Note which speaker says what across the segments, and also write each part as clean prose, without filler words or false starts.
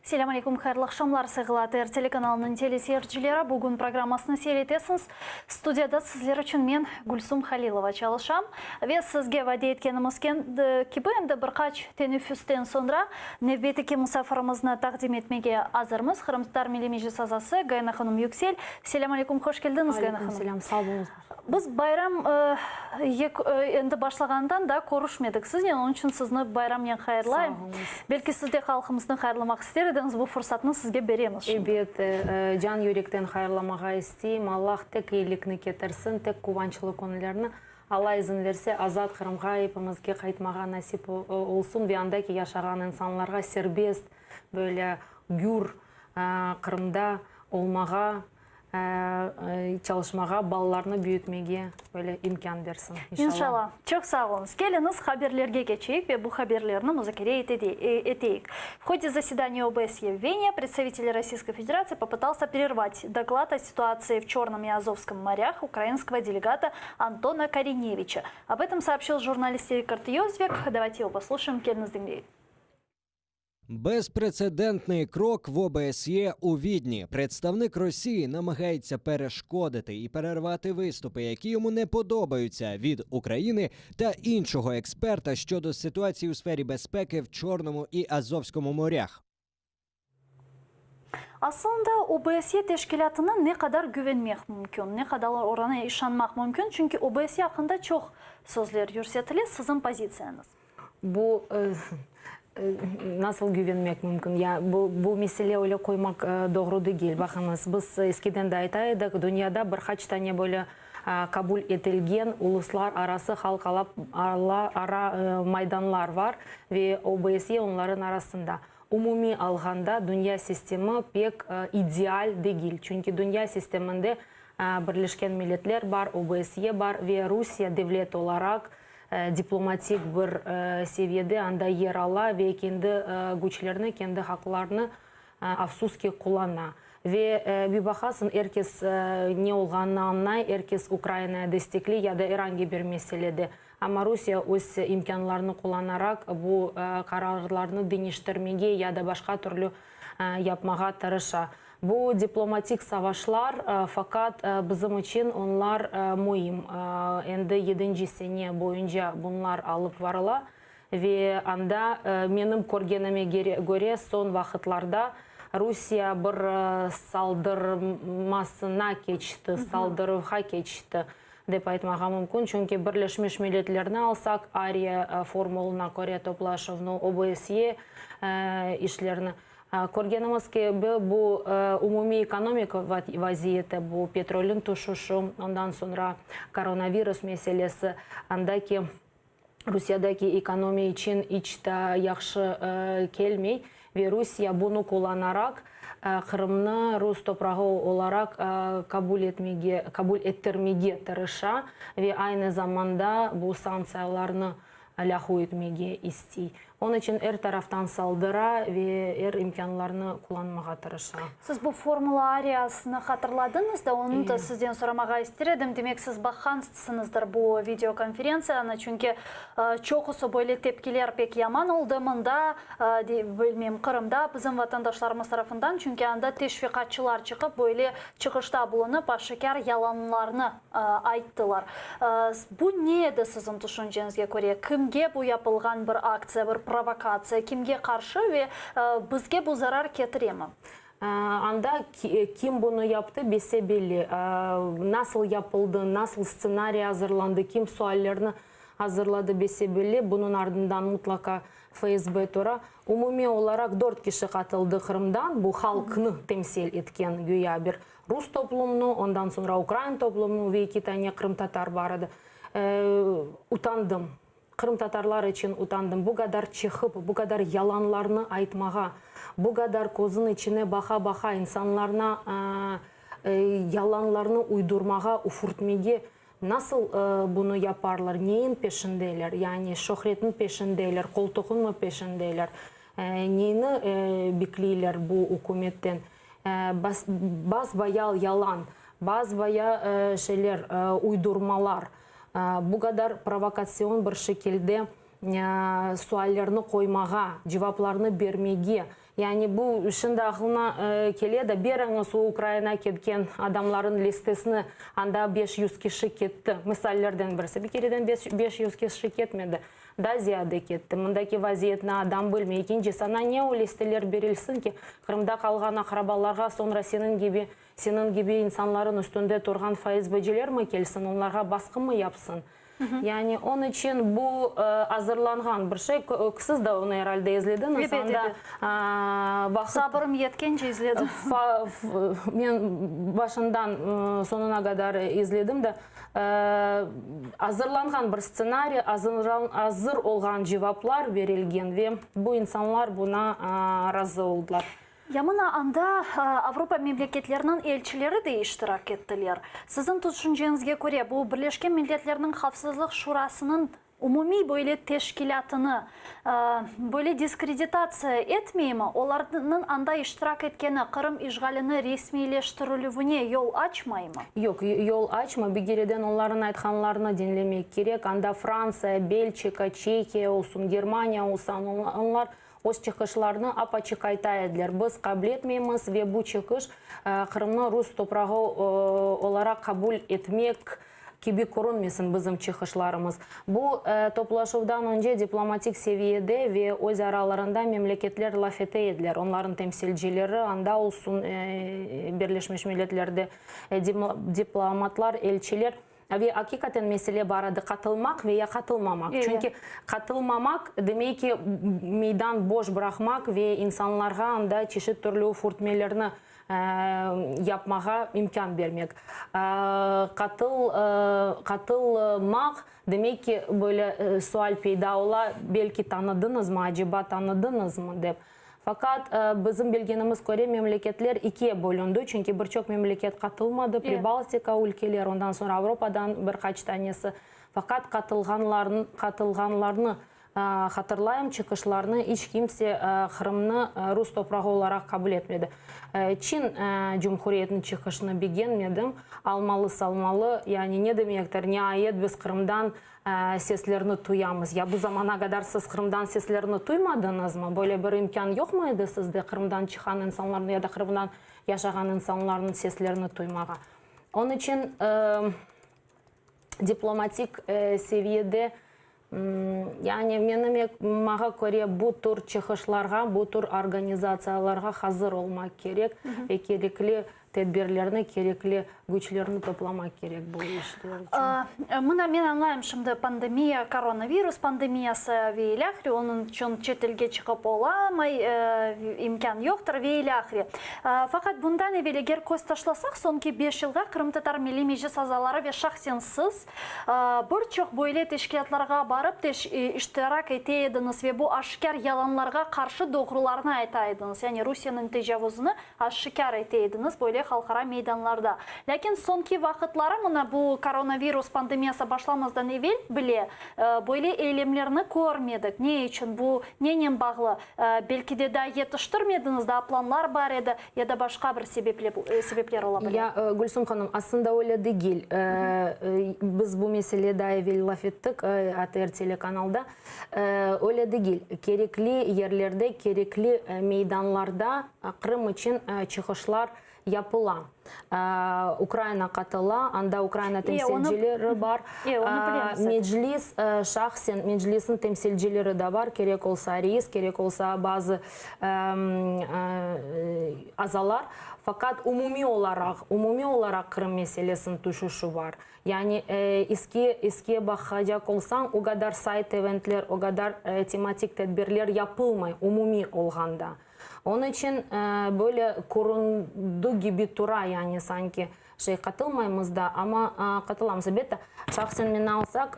Speaker 1: Selâm aleyküm, hayırlı aqşamlar, sayğılı ATR telekanalınıñ teleseyircileri. Bugün programmasını seyir etesiñiz. Studiyada sizler içün men, Gülsum Halilova, çalışam. Ve sizge vade etkenimiz kibi, endi bir qaç teneffüsten soñra nevbetteki musafirimizni taqdim etmege azırmız. Qırımtatar Milliy Meclis azası Gayana hanım Yüksel. Selâm aleyküm, hoş keldiñiz, Gayana hanım.
Speaker 2: Aleyküm selâm, sağ oluñız.
Speaker 1: Biz bayram endi başlağandan daa körüşmedik siznen, onıñ içün sizni bayramnen hayırlayım.
Speaker 2: Sağ oluñız.
Speaker 1: Belki siz de halqımıznı hayırlamaq ister ediñiz, bu fırsatnı sizge beremiz şimdi.
Speaker 2: Ebet, can yürekten hayırlamağa isteyim. Allah tek eyilikni ketirsin, tek quvançlı künlerni. Alla izin verse, azat Qırımğa epimizge qaytmağa nasip olsun ve andaki yaşağan insanlarğa serbest, böyle gür Qırımda olmağa çalışmağa, balalarnı büyütmege böyle imkân bersin, inşallah.
Speaker 1: İnşallah. Çoq sağ oluñız. Keliñiz, haberlerge keçeyik ve bu haberlerni muzakere eteyik. V ходе заседания ОБСЕ в Вене представитель Российской Федерации попытался прервать доклад о ситуации в Черном и Азовском морях украинского делегата Антона Кориневича. Об этом сообщил журналист Рикард Йозвек. Давайте его послушаем. Keliñiz diñleyik.
Speaker 3: Безпрецедентний крок в ОБСЄ у Відні. Представник Росії намагається перешкодити і перервати виступи, які йому не подобаються від України та іншого експерта щодо ситуації у сфері безпеки в Чорному і Азовському морях.
Speaker 1: Aslında OBSE teşkilâtına ne qadar güvenmek mümkün, ne qadar oranı işanmaq mümkün? Çünki OBSE aqqında çoq sözler yürsetile. Siziñ pozitsiyañız?
Speaker 2: Bu nasıl güvenmek mümkün? Ya bu, bu mesele öyle qoymaq doğru degil. Baqıñız, biz eskiden de ayta edik, dünyada bir qaç tane böyle qabul etilgen uluslar arası, halqara maydanlar var ve OBSE onların arasında. Umumiy alğanda, dünya sistemi pek ideal degil, çünki dünya sisteminde Birleşken Milletler bar, OBSE bar ve Rusiye devlet olaraq diplomatik bir seviyede anda yer ala ve kendi küçlerini, kendi haqlarını, afsus ki, qullana. Ve bir baqasıñ, er kes ne olğanını añlay, er kes Ukrainaya destekley ya da er angi bir meselede. Amma Rusiye öz imkânlarını qullanaraq bu qararlarnı deñiştirmege ya da başqa türlü yapmağa tırışa. Bu diplomatik savaşlar, faqat bizim içün onlar müim. Endi yedinci sene boyunca bunlar alıp varıla ve anda, menim körgenime köre, soñ vaqıtlarda Rusiye bir saldırmasına keçti, saldıruvğa keçti, dep aytmağa mümkün, çünki Birleşmiş Milletlerni alsaq, Arye formulına köre toplaşuvnı, OBSE işlerini, Körgenimiz kibi, bu umumiy ekonomik vaziyeti, bu petrolniñ tüşüşi, ondan soñra koronavirus meselesi, andaki Rusiyadaki ekonomiya içün iç ta yahşı kelmey ve Rusiye bunı qullanaraq Qırımnı rus toprağı olaraq qabul etmege, qabul ettirmege tırışa ve aynı zamanda bu sanktsiyalarnı lâğu etmege istey. Onıñ içün er taraftan saldıra ve er imkânlarnı qullanmağa tırışa.
Speaker 1: Siz bu formula ariyasını hatırladıñız da, onı da sizden soramağa ister edim. Demek, siz baqqansıñızdır bu videokonferentsiyanı, çünki çoqusı böyle tepkiler pek yaman oldı mında, bilmeyim, Qırımda bizim vatandaşlarımız tarafından, çünki anda teşviqatçılar çıqıp, böyle çıqışta bulunıp, aşikâr yalanlarnı ayttılar. Bu ne edi siziñ tüşünceñizge köre? Kimge bu yapılğan bir aktsiya, bir provokatsiya, kimge qarşı ve bizge bu zarar ketiremi?
Speaker 2: Anda kim bunı yaptı bese-belli. Nasıl yapıldı, nasıl stsenariy azırlandı, kim suallerni azırladı bese-belli. Bunıñ ardından mıtlaqa FSB tura. Umumiy olaraq dört kişi qatıldı Qırımdan, bu halqnı temsil etken güya bir Rus toplumnı, ondan soñra ukrain toplumnı ve eki tane qırımtatar bar edi. Utandım. Qırımtatarlar içün utandım. Bu qadar çıqıp, bu qadar yalanlarnı aytmağa, bu qadar közüñ içine baqa-baqa insanlarına yalanlarnı uydurmağa, üfürtmege nasıl bunı yaparlar, neyin peşindeler? Yani şöhretniñ peşindeler, qoltuğınmı peşindeler, neyni bekleyler bu ükümetten? Bas-bayal yalan, bas-baya şeyler, uydurmalar, bu qadar provokatsion bir şekilde. Suallerni qoymağa, cevaplarnı bermege. Yani bu şimdi aqlıña kele de, beriñiz o Ukraina ketken adamların listesini, anda 500 kişi ketti, misallerden birisi. Bir kereden 500 kişi ketmedi, daa ziyade ketti. Mındaki vaziyetni adam bilmey. Ekinci, sana ne o listeler berilsin ki, Qırımda qalğan aqrabalarğa soñra seniñ kibi, seniñ kibi insanların üstünde turğan FSBciler mi kelsin, onlarğa basqı mı yapsın? Yani onıñ içün bu azırlanğan bir şey. Siz de onı er alde izlediñiz.
Speaker 1: Ebet, ebet.
Speaker 2: Anda vaqıt.
Speaker 1: Sabırım yetkence izledim.
Speaker 2: Men başından soñuna qadar izledim de. Azırlanğan bir stsenariy, azır olğan cevaplar berilgen ve bu insanlar buna razı oldılar.
Speaker 1: Ya mına anda Avropa memleketleriniñ elçileri de iştirak ettiler. Siziñ tüşünceñizge köre, bu Birleşken Milletlerniñ Havfsızlıq Şurasınıñ umumiy böyle teşkilâtını böyle diskreditatsiya etmeymi? Olarnıñ anda iştirak etkeni Qırım işğalini resmiyleştirilüvine yol açmaymı?
Speaker 2: Yoq, yol açmay. Bir kereden onlarnıñ aytqanlarını diñlemek kerek. Anda Fransiya, Belçika, Çehiya olsun, Germaniya olsun, onlar Öz çıqışlarını ap-açıq ayta ediler, biz qabul etmeymiz ve bu çıqış Qırımnı rus toprağı olaraq qabul etmek kibi körünmesin bizim çıqışlarımız. Bu toplaşuvdan önce diplomatik seviyede ve öz aralarında memleketler laf ete ediler, onların temsilcileri anda olsun Birleşmiş Milletlerde diplomatlar, elçiler. Ve aqiqaten mesele bar edi, qatılmaq ve ya qatılmamaq. Çünki qatılmamaq, demek ki, meydan boş bıraqmaq ve insanlarğa anda çeşit türlü furtmelerni yapmağa imkân bermek. Qatıl, qatılmaq, demek ki, böyle sual peyda ola, belki tanıdıñızmı, aceba tanıdıñızmı dep. Faqat, bizim bilgenimiz köre, memleketler ikiye bölündi, çünki bir çoq memleket qatılmadı, Pribaltika ülkeleri, ondan soñra Avropadan bir qaç tanesi. Faqat qatılğanlarnı, qatılğanlarnı hatırlayım, çıqışlarını iç kimse Qırımnı rus toprağı olaraq qabul etmedi. Çin Cumhuriyetiniñ çıqışını begenmedim, almalı-salmalı, yani ne demektir, niayet biz Qırımdan Seslerni tuyamız. Ya bu zamana qadar siz Qırımdan seslerni tuymadıñızmı? Böyle bir imkân yoqmı edi sizde Qırımdan çıqan insanlarnı ya da Qırımdan yaşağan insanlarnıñ seslerini tuymağa? Onıñ içün diplomatik seviyede, yani menim maña köre, bu tür çıqışlarğa, bu tür organizatsiyalarğa hazır olmaq kerek ve kerekli Tedbirlerni, kerekli küçlerni toplamaq kerek bu işler içün.
Speaker 1: Mına men añlayım, şimdi pandemiya, koronavirus pandemiyası ve ilâhre, onıñ içün çetelge çıqıp olamay, imkân yoqtır ve ilâhre. Faqat bundan evel eger köz taşlasaq, soñki beş yılğa Qırımtatar Milliy Meclis azaları ve şahsen siz bir çoq böyle teşkilâtlarğa barıp iştirak ete ediñiz ve bu aşkâr yalanlarğa qarşı doğrularnı ayta ediñiz, yani Rusiyeniñ tecavuzını aşikâr ete ediñiz böyle halqara meydanlarda. Lâkin soñki vaqıtları, mına bu koronavirus pandemiyası başlamazdan evel bile, böyle eylemlerni körmedik. Ne içün? Bu nenen bağlı? Belki de daa yetiştirmediñiz, daa planlar bar edi ya da başqa bir sebepler ola bile?
Speaker 2: Ya, Gülsüm hanım, aslında öyle degil. Biz bu mesele daa evel laf ettik ATR telekanalda. Öyle degil. Kerekli yerlerde, kerekli meydanlarda Qırım içün çıqışlar yapıla. Ukraina qatıla, anda Ukraina temsilcileri bar. Meclis, şahsen Meclisniñ temsilcileri de bar, kerek olsa reis, kerek olsa bazı azalar. Faqat umumiy olaraq, umumiy olaraq Qırım meselesiniñ tüşüşi bar. Yani eski, eskiye baqacaq olsañ, o qadar sayt-eventler, o qadar tematik tedbirler yapılmay umumiy olğanda. Onıñ içün böyle köründü kibi tura, yani sanki şey qatılmaymız da, amma qatılamız. Elbette, şahsen meni alsaq,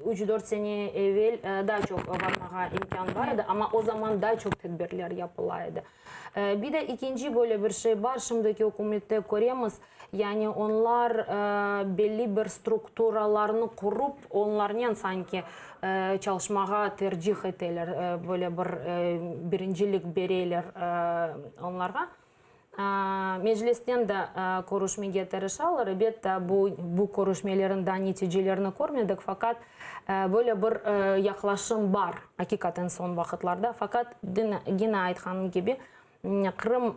Speaker 2: üç-dört sene evel daa çoq barmağa imkân bar edi, amma o zaman daa çoq tedbirler yapıla edi. Bir de ikinci böyle bir şey bar, şimdiki ükümette köremiz, Yani onlar belli bir strukturalarnı qurıp, onlarnen sanki çalışmağa tercih eteler, böyle bir birincilik bereler onlarğa. Meclisten de körüşmege tırışalar. Elbette, bu bu körüşmelerin daa neticelerini körmedik, faqat böyle bir yaqlaşım bar, aqiqaten, soñ vaqıtlarda. Faqat, gene aytqanım kibi, Qırım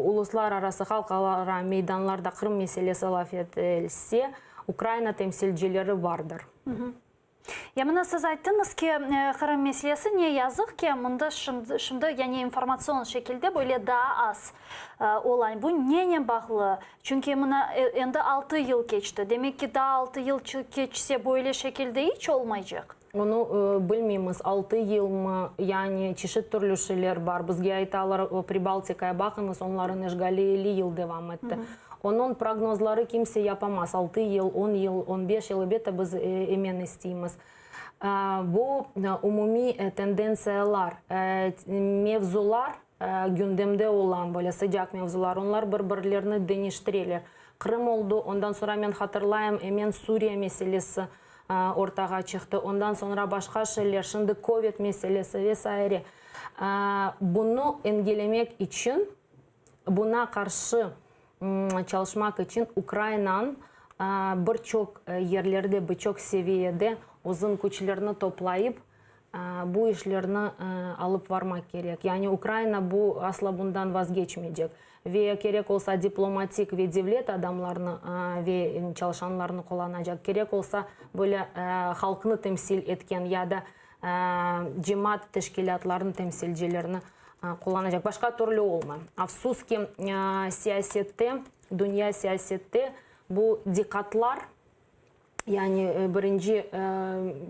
Speaker 2: uluslararası, halqara meydanlarda Qırım meselesi laf etilse, Ukraina temsilcileri bardır.
Speaker 1: Ya mına siz ayttıñız ki, Qırım meselesi, ne yazıq ki, mında şimdi, yani informatsion şekilde böyle daa az ola. Bu nenen bağlı? Çünki mına endi altı yıl keçti. Demek ki, daa altı yıl keçse böyle şekilde iç olmaycaq.
Speaker 2: Onı bilmeymiz, altı yılmı, yani çeşit türlü şeyler bar. Bizge aytalar, Pribaltikaya baqıñız, onların işğali 50 yıl devam etti. Onıñ prognozları kimse yapamaz, altı yıl, on yıl, on beş yıl, elbette, biz emen isteymiz. Bu umumiy tendentsiyalar, mevzular, gündemde olğan böyle sıcaq mevzular, onlar bir-birlerini deñiştireler. Qırım oldı, ondan soñra men hatırlayım, emen Suriye meselesi ortağa çıqtı, ondan soñra başqa şeyler, şimdi kovid meselesi ve saire. Bunı engellemek içün, buna qarşı çalışmaq içün Ukrainanıñ bir çoq yerlerde, bir çoq seviyede özüniñ küçlerini toplayıp, bu işlerni alıp varmaq kerek. Yani Ukraina bu asla bundan vazgeçmeycek. Ve kerek olsa diplomatik ve devlet adamlarını ve çalışanlarını qullanacaq, kerek olsa böyle halqnı temsil etken ya da cemaat teşkilâtlarınıñ temsilcilerini qullanacaq. Başqa türlü olmay. Afsus ki, siyasette, dünya siyasette bu diqqatlar, yani birinci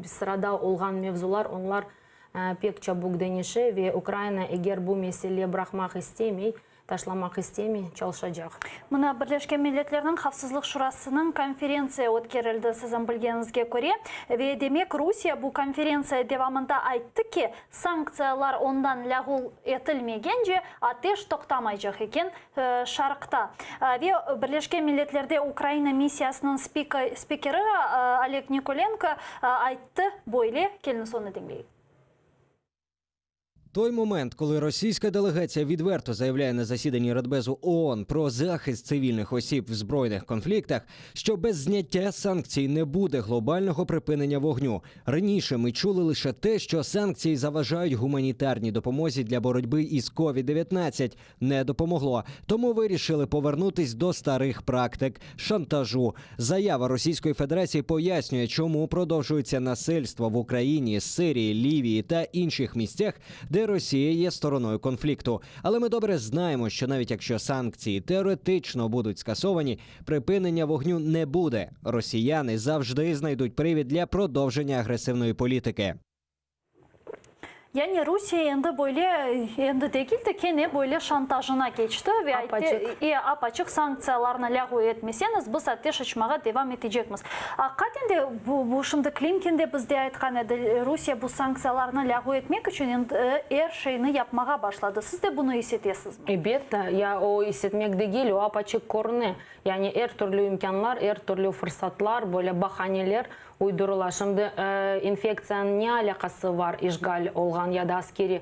Speaker 2: sırada olğan mevzular, onlar pek çabuk deñişe ve Ukraina eger bu mesele bıraqmaq istemey, taşlamaq istemey, çalışacaq.
Speaker 1: Mına, Birleşken Milletlerniñ Havfsızlıq Şurasınıñ konferentsiya ötkerildi, siziñ bilgeniñizge köre, ve demek, Rusiye bu konferentsiya devamında ayttı ki, sanktsiyalar ondan lâğu etilmegence, ateş toqtamaycaq eken Şarqta. Ve Birleşken Milletlerde Ukraina missiyasınıñ spikeri Oleg Nikolenko ayttı böyle, keliñiz onı diñleyik.
Speaker 3: Той момент, коли російська делегація відверто заявляє на засіданні Радбезу ООН про захист цивільних осіб в збройних конфліктах, що без зняття санкцій не буде глобального припинення вогню. Раніше ми чули лише те, що санкції заважають гуманітарній допомозі для боротьби із COVID-19. Не допомогло. Тому вирішили повернутись до старих практик шантажу. Заява Російської Федерації пояснює, чому продовжується насильство в Україні, Сирії, Лівії та інших місцях, де Росія є стороною конфлікту. Але ми добре знаємо, що навіть якщо санкції теоретично будуть скасовані, припинення вогню не буде. Росіяни завжди знайдуть привід для продовження агресивної політики.
Speaker 1: Yani Rusiye endi böyle, endi degil de, kene böyle şantajına keçti ve ayttı,
Speaker 2: Apaçıq.
Speaker 1: e, apaçıq sanktsiyalarnı lâğu etmeseñiz, biz ateş açmağa devam etecekmiz. Aqiqaten de, bu, bu şimdi Klimkin de bizde aytqan edi, Rusiye bu sanktsiyalarnı lâğu etmek içün endi er şeyni yapmağa başladı. Siz de bunı is etesizmi?
Speaker 2: Elbette, ya o is etmek degil, o apaçıq körüne. Yani er türlü imkânlar, er türlü fırsatlar, böyle bahaneler uydurıla. Şimdi infektsiyanıñ ne alâqası var işğal olğan ya da askeriy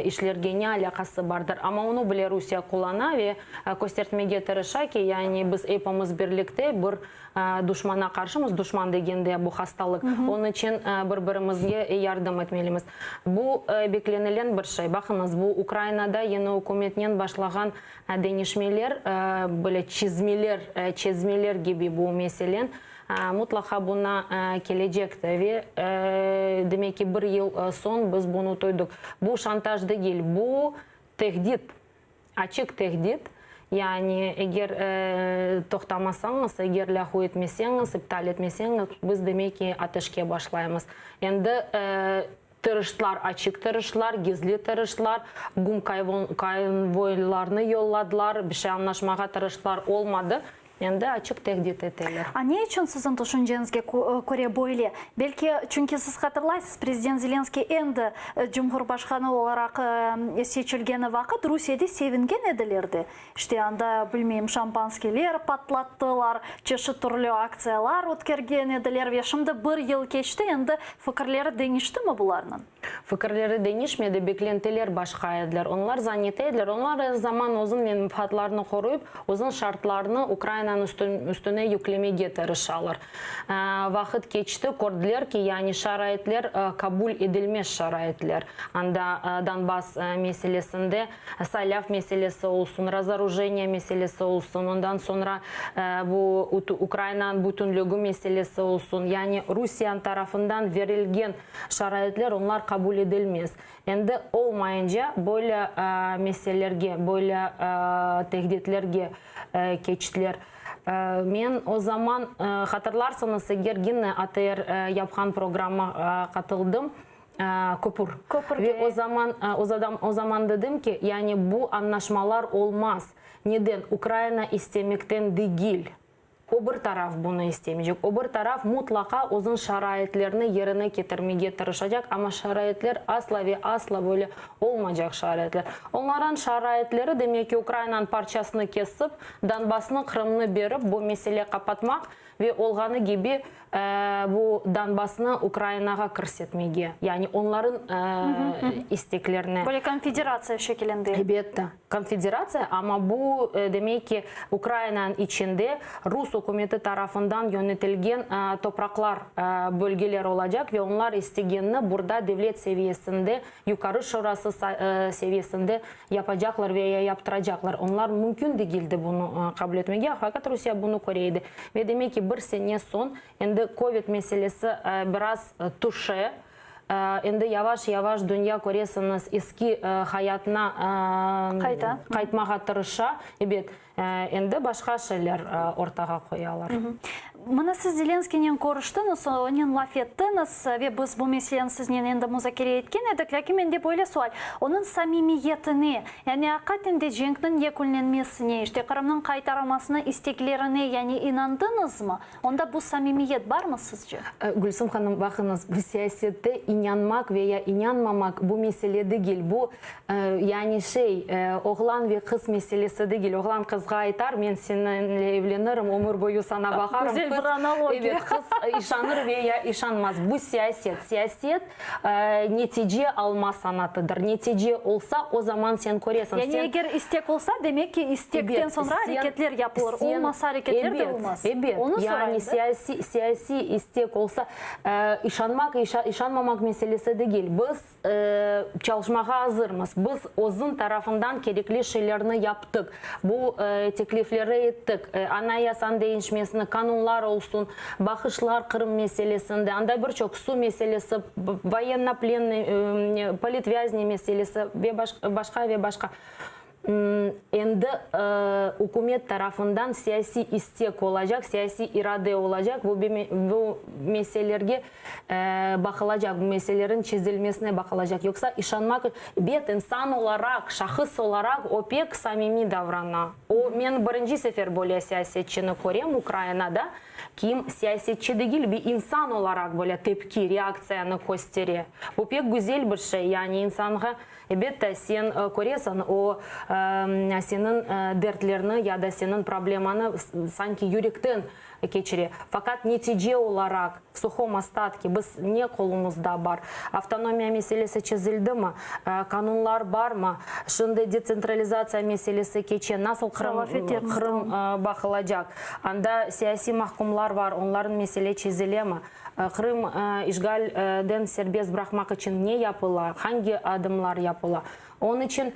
Speaker 2: işlerge ne alâqası bardır? Amma onı bile Rusiye qullana ve köstertmege tırışa ki, yani biz epimiz birlikte bir duşmana qarşımız, duşman degende bu hastalıq, onıñ içün bir-birimizge yardım etmelimiz. Bu beklenilen bir şey. Baqıñız, bu Ukrainada yeni ükümetnen başlağan deñişmeler, böyle çizmeler, çezmeler kibi bu meselen mutlaqa buna kelecekti ve demek ki, bir yıl soñ biz bunı tuydıq. Bu şantaj degil, bu tehdit, açıq tehdit, yani eger toqtamasañız, eger lâğu etmeseñiz, iptal etmeseñiz, biz demek ki, ateşke başlaymız. Endi Tırıştılar, açıq tırıştılar, gizli tırıştılar, gum konvoylarnı yolladılar, bir şey añlaşmağa tırıştılar, olmadı. Endi açıq tehdit eteler.
Speaker 1: A ne içün siziñ tüşünceñizge köre böyle? Belki, çünki siz hatırlaysız, prezident Zelenskıy endi cumhurbaşqanı olaraq seçilgeni vaqıt Rusiyede sevingen ediler de. İşte, anda, bilmeyim, şampanskiyler patlattılar, çeşit türlü aktsiyalar ötkergen ediler ve şimdi bir yıl keçti, endi fikirleri deñiştimi bularnıñ?
Speaker 2: Fikirleri deñişmedi, beklentiler başqa ediler. Onlar zannete ediler, onlar er zaman özüñ menfaatlarını qoruyıp, özüñ şartlarını Ukrainanıñ üstüne yüklemege tırışalar. Vaqıt keçti, kördiler ki, yani şaraitler qabul edilmez şaraitler. Anda Donbass meselesinde saylav meselesi olsun, razorujeniye meselesi olsun, ondan soñra bu Ukrainanıñ bütünligi meselesi olsun, yani Rusiyanıñ tarafından verilgen Şaraitler onlar qabul edilmez. Endi olmayınca böyle meselelerge, böyle tehditlerge keçtiler. Men o zaman, hatırlarsıñız, eger gine ATR yapqan programmağa qatıldım, Köpür. Ve o zaman, o zaman dedim ki, yani bu añlaşmalar olmaz. Neden? Ukraina istemekten degil. O bir taraf bunı istemeycek. O bir taraf mutlaqa özüñ şaraitlerni yerine ketirmege tırışacaq, amma şaraitler asla ve asla böyle olmaycaq şaraitler. Onlaran şaraitleri, demek ki, Ukrainanıñ parçasını kesip, Donbassnı, Qırımnı berip, bu mesele qapatmaq ve olğanı kibi bu Donbassnı Ukrainağa kirsetmege, yani onların isteklerine.
Speaker 1: Böyle konfederatsiya şekilinde.
Speaker 2: Elbette. Konfederatsiya, amma bu, demek ki, Ukrainanıñ içinde rus ükümeti tarafından yönetilgen topraqlar, bölgeler olacaq ve onlar istegenini burada devlet seviyesinde, Yuqarı Şurası seviyesinde yapacaqlar ve ya yaptıracaqlar. Onlar mümkün degildi bunı qabul etmege, faqat Rusiye bunı köre edi. Ve demek ki, bir sene soñ, endi kovid meselesi biraz tüşe, Endi yavaş-yavaş dünya, köresiñiz, eski hayatına
Speaker 1: Qayta.
Speaker 2: qaytmağa tırışa. Ebet, endi başqa şeyler ortağa qoyalar.
Speaker 1: Mına siz Zelenskiynen körüştiñiz, onen laf ettiñiz ve biz bu meseleni siznen endi muzakere etken edik. Lâkin mende böyle sual, onıñ samimiyetine, yani aqiqaten de cenkniñ yekünlenmesine, işte Qırımnıñ qaytarılmasına isteklerine, yani inandıñızmı? Onda bu samimiyet barmı sizce?
Speaker 2: Gülsüm hanım, baqıñız, bu siyasette inanmaq ve ya inanmamaq bu mesele degil. Bu, yani şey, oğlan ve qız meselesi degil. Oğlan qızğa aytar, men seniñle evlenirim, ömür boyu saña baqarım.
Speaker 1: Güzel bir analogiya.
Speaker 2: Evet, qız işanır ve ya işanmaz. Bu siyaset. Siyaset, netice alma sanatıdır. Netice olsa, o zaman sen köresiñ.
Speaker 1: Yani eger istek olsa, demek ki, istekten soñra areketler yapılır. Olmasa areketler de olmaz.
Speaker 2: Ebet,
Speaker 1: Onı
Speaker 2: yani
Speaker 1: sorayım da.
Speaker 2: siyasiy, siyasiy istek olsa, işanmaq, işanmamaq meselesi degil. Biz çalışmağa azırmız. Biz özüñ tarafından kerekli şeylerni yaptıq. Bu teklifleri ettik. Anayasanıñ deñişmesini, qanunlar olsun, baqışlar Qırım meselesinde, anda bir çoq suv meselesi, voyennoplennıy, politvâzni meselesi ve başqa ve başqa. Endi ükümet tarafından siyasiy istek olacaq, siyasiy irade olacaq, bu bu meselelerge baqılacaq, bu meselelerin çezilmesine baqılacaq. Yoqsa işanmaq, bet, insan olaraq, şahıs olaraq o pek samimiy davrana. O, men birinci sefer böyle siyasetçini körem Ukrainada, kim siyasetçi degil, bir insan olaraq böyle tepki, reaktsiyanı köstere. Bu pek güzel bir şey, yani insanğa Elbette, sen köresiñ, o, seniñ dertlerni ya da seniñ problemanı sanki yürekten keçire. Faqat netice olaraq, v suhom ostatke, biz ne qolumızda bar? Avtonomiya meselesi çezildimi? Qanunlar barmı? Şimdi detsentralizatsiya meselesi keçe, nasıl Qırım, Qırım baqılacaq? Anda siyasiy mahkumlar bar, onların mesele çezilemi? Qırım işğalden serbest bıraqmaq içün ne yapıla, hangi adımlar yapıla? Onıñ içün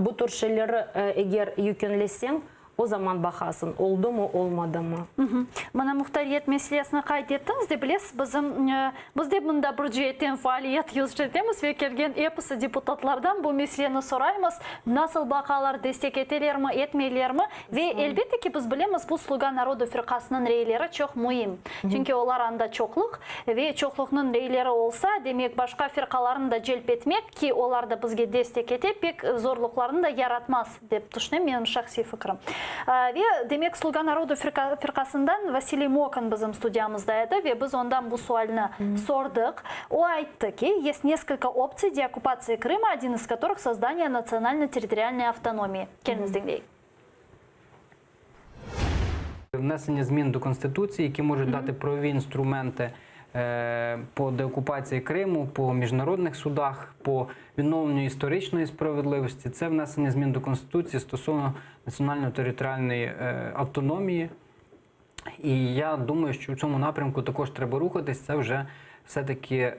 Speaker 2: bu tür şeyleri eger yükünleseñ, o zaman baqasıñ, oldumı, olmadımı.
Speaker 1: Mına muhtariyet meselesini qayd ettiñiz de, bilesiz, bizim, biz de mında bir ceetten faaliyet yürsetemiz ve kelgen episi deputatlardan bu meseleni soraymız, nasıl baqalar, destek etelermi, etmeylermi? Ve, elbette ki, biz bilemiz, bu Sluga narodu firqasınıñ reyleri çoq müim. Çünki olar anda çoqluq ve çoqluqnıñ reyleri olsa, demek, başqa firqalarnı da celp etmek, ki olar da bizge destek ete, pek zorluqlarnı da yaratmaz, dep tüşünem, menim şahsiy fikrim. Ve, demek, Sluga narodu firqasından Vasiliy Mokan bizim studiyamızda edi ve biz ondan bu sualni sordıq. O ayttı ki, est neskolko optsiy deokkupatsii Krıma, odin iz kotorıh sozdaniye natsionalno-territorialnoy avtonomii. Keliñiz diñleyik.
Speaker 4: Внесення змін до Конституції, які можуть дати правові інструменти по деокупації Криму, по міжнародних судах, по відновленню історичної справедливості. Це внесення змін до Конституції стосовно національно-територіальної автономії. І я думаю, що в цьому напрямку також треба рухатись. Це вже все-таки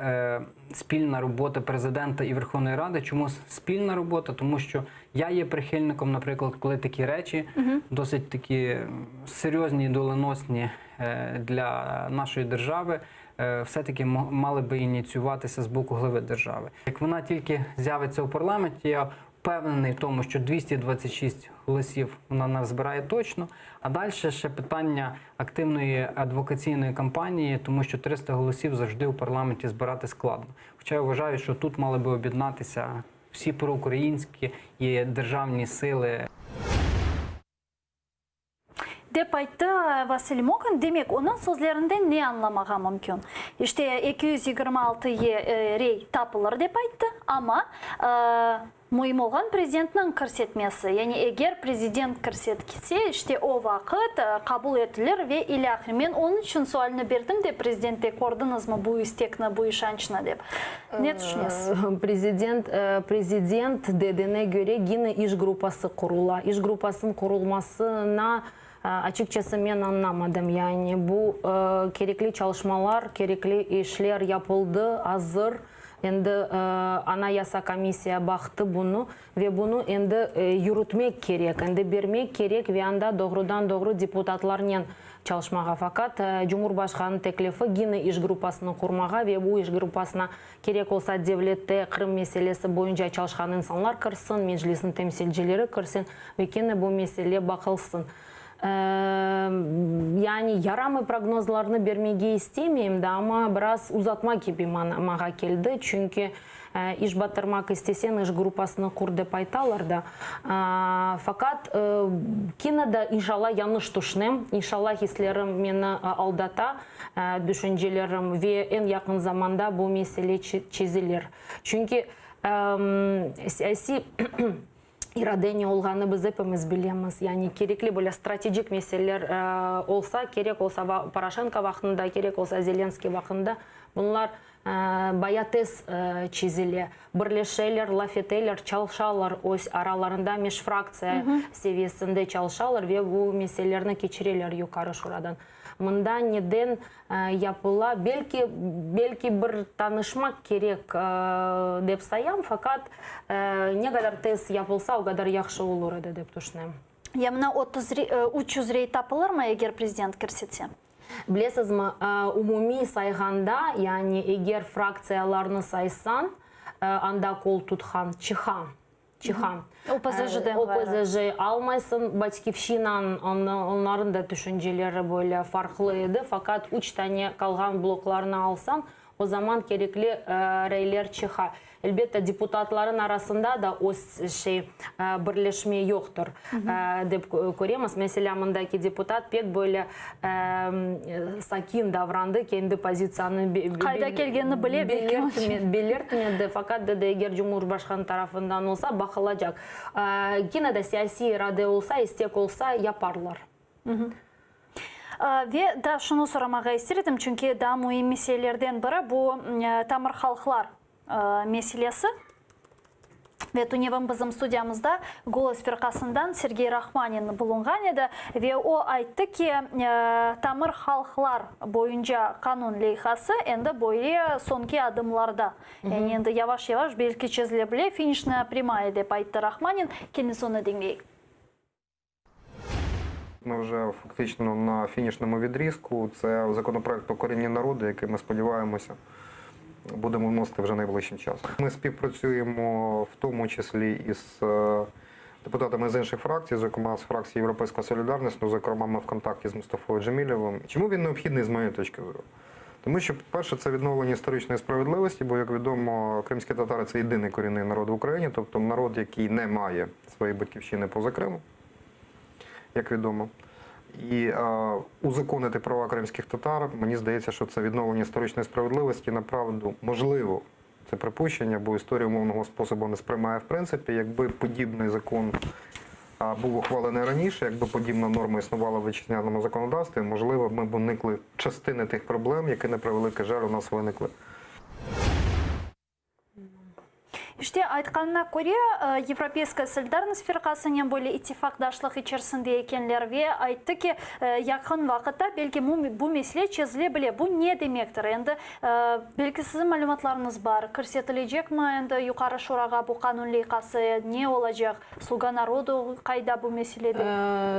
Speaker 4: спільна робота президента і Верховної Ради. Чому спільна робота? Тому що я є прихильником, наприклад, коли такі речі досить такі серйозні і доленосні для нашої держави, все-таки мали би ініціюватися з боку глави держави. Як вона тільки з'явиться у парламенті, я впевнений в тому, що 226 голосів вона назбирає точно. А далі ще питання активної адвокаційної кампанії, тому що 300 голосів завжди у парламенті збирати складно. Хоча я вважаю, що тут мали би об'єднатися всі проукраїнські і державні сили.
Speaker 1: Dep ayttı Vasiliy Mokan. Demek, onıñ sözlerinden ne añlamağa mümkün? İşte, 226 rey tapılır, dep ayttı, amma müim olğan prezidentniñ kirsetmesi. Yani eger prezident kirsetse, işte o vaqıt qabul etilir ve ilâhre. Men onıñ içün sualni berdim de prezidentke, kördiñizmi bu istekni, bu işançnı dep. Ne tüşünesiz?
Speaker 2: Prezident, prezident dediğine köre, gene iş gruppası qurula. İş gruppasınıñ qurulmasına açıkçası men añlamadım. Yani bu kerekli çalışmalar, kerekli işler yapıldı, azır. Endi Anayasa komissiya baqtı bunı ve bunı endi yürütmek kerek, endi bermek kerek ve anda doğrudan-doğru deputatlarnen çalışmağa. Faqat Cumhurbaşqanınıñ teklifi gene iş gruppasını qurmağa ve bu iş gruppasına kerek olsa devlette Qırım meselesi boyunca çalışqan insanlar kirsin, Meclisniñ temsilcileri kirsin ve kene bu mesele baqılsın. Yani yaramay prognozlarnı bermege istemeyim de, amma biraz uzatma kibi maña keldi, çünki iş batırmaq isteseñ, iş gruppasını qur dep aytalar da. Faqat kene de inşallah yañlış tüşünem, inşallah hislerim meni aldata, düşüncelerim ve eñ yaqın zamanda bu mesele çezilir. Çünki siyasiy irade ne olğanı biz epimiz bilemiz. Yani kerekli böyle strategik meseleler olsa, kerek olsa Poroşenko vaqtında, kerek olsa Zelenskiy vaqtında, bunlar baya tez çezile. Birleşeler, laf eteler, çalışalar öz aralarında, meşfraktsiya seviyesinde çalışalar ve bu meselelerni keçireler Yuqarı Şuradan. Mında neden yapıla, belki, belki bir tanışmaq kerek dep sayam, faqat ne qadar tez yapılsa, o qadar yahşı olur edi, dep tüşünem.
Speaker 1: Ya mına 30, 300 rey tapılırmı, eger prezident kirsetse?
Speaker 2: Bilesizmi, umumiy sayğanda, yani eger fraktsiyalarnı saysañ, anda qol tutqan, çıqa. Çıqa.
Speaker 1: OPZJ-den ğayrı.
Speaker 2: OPZJ almaysıñ. Batkivşçinan, onların da tüşünceleri böyle farqlı edi. Faqat üç tane qalğan bloklarnı alsañ, o zaman kerekli reyler çıqa. Elbette, deputatların arasında da öz şey, birleşme yoqtır, dep köremiz. Meselâ, mındaki deputat pek böyle sakin davrandı, kendi pozitsiyanı
Speaker 1: Qayda kelgenini bile, belki.
Speaker 2: Belirtmedi, faqat dedi, eger Cumhurbaşqanı tarafından olsa, baqılacaq. Kene de siyasiy irade olsa, istek olsa, yaparlar.
Speaker 1: Ve daa şunı soramağa ister edim, çünki daa müim meselelerden biri bu tamır halqlar meselesi. Ve tünevin bizim studiyamızda Golos firqasından Sergey Rahmanin bulunğan edi ve o ayttı ki, tamır halqlar boyunca qanun leyhası endi böyle soñki adımlarda, yani endi yavaş-yavaş belki çezile bile, finişnaya prâmaya, dep ayttı Rahmanin. Keliñiz onı diñleyik.
Speaker 5: Ми вже фактично на фінішному відрізку. Це законопроект про корінні народи, який ми сподіваємося, будемо вносити вже найближчим часом. Ми співпрацюємо в тому числі із депутатами з інших фракцій, зокрема з фракції Європейська Солідарність, ну, зокрема, ми в контакті з Мустафою Джемілєвим. Чому він необхідний з моєї точки зору? Тому що, по-перше, це відновлення історичної справедливості, бо, як відомо, кримські татари – це єдиний корінний народ в Україні, тобто народ, який не має своєї батьківщини поза Кримом. як відомо. І е, узаконити права кримських татар, мені здається, що це відновлення історичної справедливості, направду, можливо, це припущення, бо історія умовного способу не сприймає в принципі. Якби подібний закон а, був ухвалений раніше, якби подібна норма існувала в вітчизняному законодавстві, можливо, ми б уникли частини тих проблем, які на превеликий жаль у нас виникли.
Speaker 1: İşte, aytqanına köre, Yevropeyskaya solidarnost firqasınen böyle ittifaqdaşlıq içerisinde ekenler ve ayttı ki, yaqın vaqıtta belki bu mesele çezile bile. Bu ne demektir? Endi, belki siziñ malümatlarıñız bar, kirsetilecekmi endi Yuqarı Şurağa bu qanun leyhası, ne olacaq? Sluga narodu qayda bu meselede?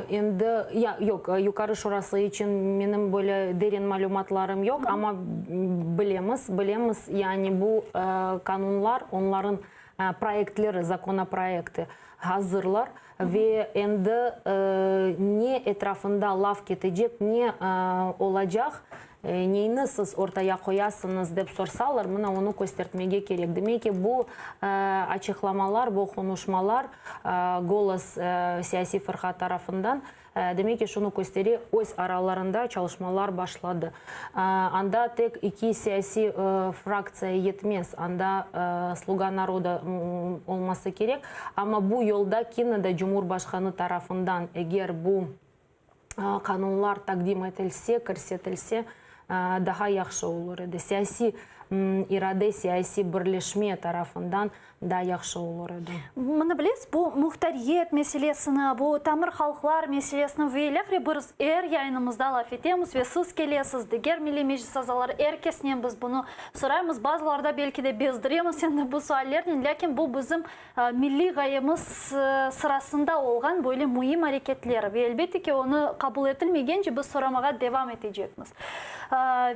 Speaker 2: Endi, ya, yoq, Yuqarı Şurası içün menim böyle derin malümatlarım yoq, amma bilemiz, bilemiz, yani bu qanunlar, onların proyektleri, zakonoproyekti hazırlar ve endi ne etrafında laf ketecek, ne olacaq, Neyni siz ortaya qoyasıñız, dep sorsalar, mına onı köstertmege kerek. Demek ki, bu açıqlamalar, bu qonuşmalar Golos siyasiy fırqa tarafından, demek ki, şunı köstere, öz aralarında çalışmalar başladı. Anda tek iki siyasiy fraktsiya yetmez, anda Sluga naroda olması kerek. Amma bu yolda kene de Cumhurbaşqanı tarafından eger bu qanunlar taqdim etilse, kirsetilse, daha yahşı olur edi. Siyasiy irade, siyasiy birleşme tarafından daa yahşı olur edi.
Speaker 1: Mını bilesiz, bu muhtariyet meselesini, bu tamır halqlar meselesini ve ilâhre biz er yayınımızda laf etemiz ve siz kelesiz, diger Milliy Meclis azaları, er kesnen biz bunı soraymız, bazılarda belki de bezdiremiz endi bu suallernen, lâkin bu bizim Milliy ğayemiz sırasında olğan böyle müim areketler ve, elbette ki, onı qabul etilmegence biz soramağa devam etecekmiz.